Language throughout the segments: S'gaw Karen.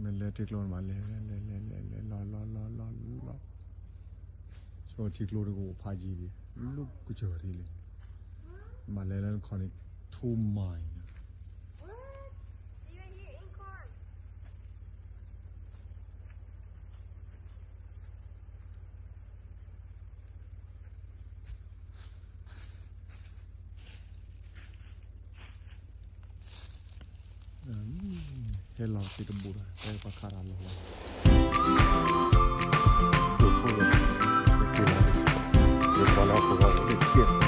နလဲၤထံကျိနမး လဲၤ လဲၤ လဲၤ လဲၤ လဲၤ လဲၤ လီၤ လီၤ လီၤ လီၤ လီၤ ဆိထံကျိတကအိၣ်ဖးယံၤဒံး လၢကစၢၢ်ထံလံ မးလဲၤလၢနခီန့ၣ် ထူမၤအံၤ ဟဲလီၤက့ၤတဘူးဒီး တဲပှၤခးတၢ်လီၤလီၤ လီၤကဒီးက့ၤပိာ်လၢထံတြီဒီးက့ၤလီၤ တ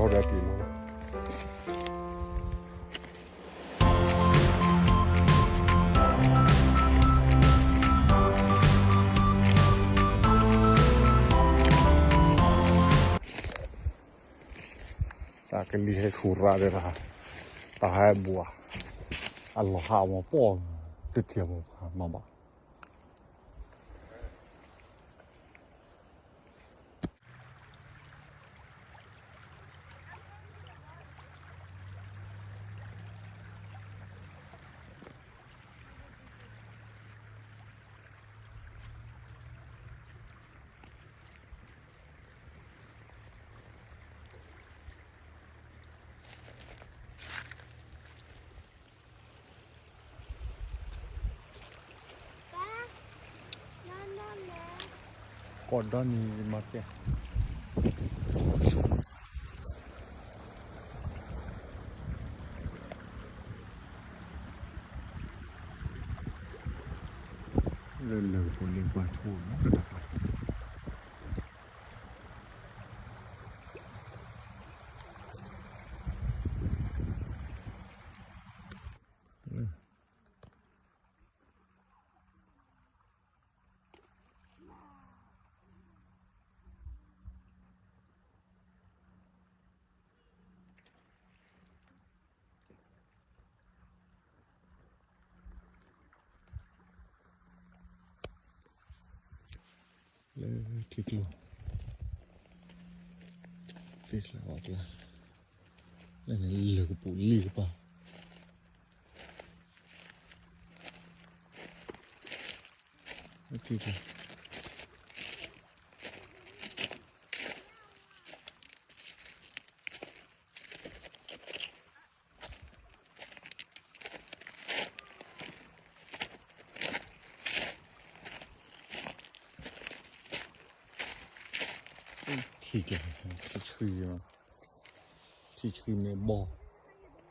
ၢ်ကလံၤဟဲဆူၣ်ရၣ်ဒီး တၢ်ဟဲဘူးဧါ အလီၢ်ဟးမၤပီၢ် တထံၣ်မၤဖးမၤဘၣ် ကိးဒီနံၤမၤတဲာ် လၢလၢၢ်ဖိလ့ၣ်ပှၢ်ဆိနီၤတၢ်တၢ် လၢထံကျိ သ့ၣ်ကျါဝါကျါ လၢန့ၣ်လၢၢ်ကပူၤလံကပၤ ထံကျိ ထံကျိ ထံဆှံ ထံဆှံမ့ၢ်ဘီ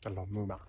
တလီၤမုာ်ဘၣ်